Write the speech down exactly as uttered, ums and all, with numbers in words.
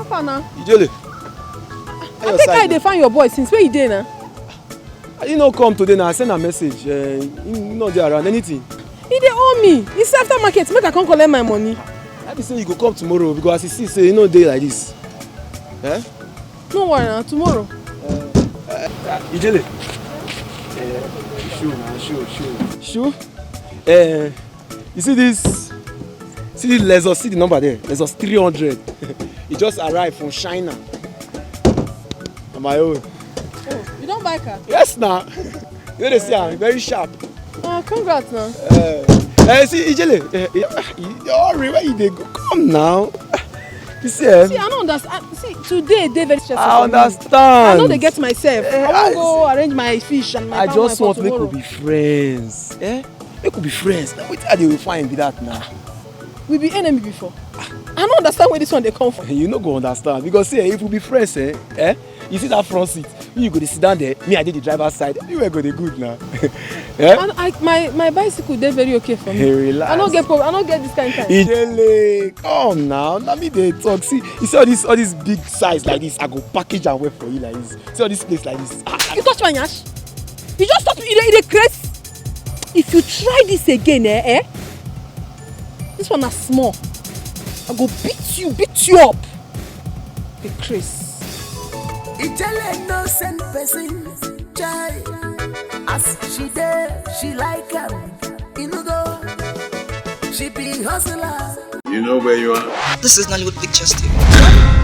Fana. Ijele. I take how you dey find your boy since, where you dey now? He no come today now. I send a message. Uh, he no dey around. Anything? He dey owe me. He say after market, make I come collect my money. I be say you go come tomorrow because as you see say he no dey like this. Eh? No worry now, tomorrow. Ijele. Uh, shoe now, shoe, shoe. Shoe? Uh, you see this? See the Lexus, see the number there. Lexus three hundred. It just arrived from China. On my own. You don buy car? Yes, now. You know they say I'm very sharp. Ah, congrats now. Uh, uh, see, Ijele, uh, uh, you hurry where you dey go. Come now. You see, eh? See, I don't understand. See, today dey very stressful I for me. Understand. I no dey get myself. Eh, I wan I go arrange my fish and my I palm just wine want for make we tomorrow. Be friends. Eh? Make we be friends. Now wetin I dey find be that now. We be enemy before. I no understand where this one dey come from. You no go understand because see, eh, if we be friends, eh, eh, you see that front seat, you go dey sit down there, me I dey the driver's side, everywhere go dey good now. Eh? And I, my my bicycle dey very okay for me. Hey, relax. I no get problem. I no get this kind of time. Ijele, come now. Let me dey talk. See, you see all this all this big size like this, I go package and wear for you like this. See all this place like this. Ah, You touch my nyash? You just touch me. You dey, you dey craze. If you try this again, eh, eh? This one na small. I go beat you, beat you up. Dey craze. Ijele no send person, chai. As she dey, she like am. You know go. She be hustler. You know where you are. This is Nollywood Pictures T V.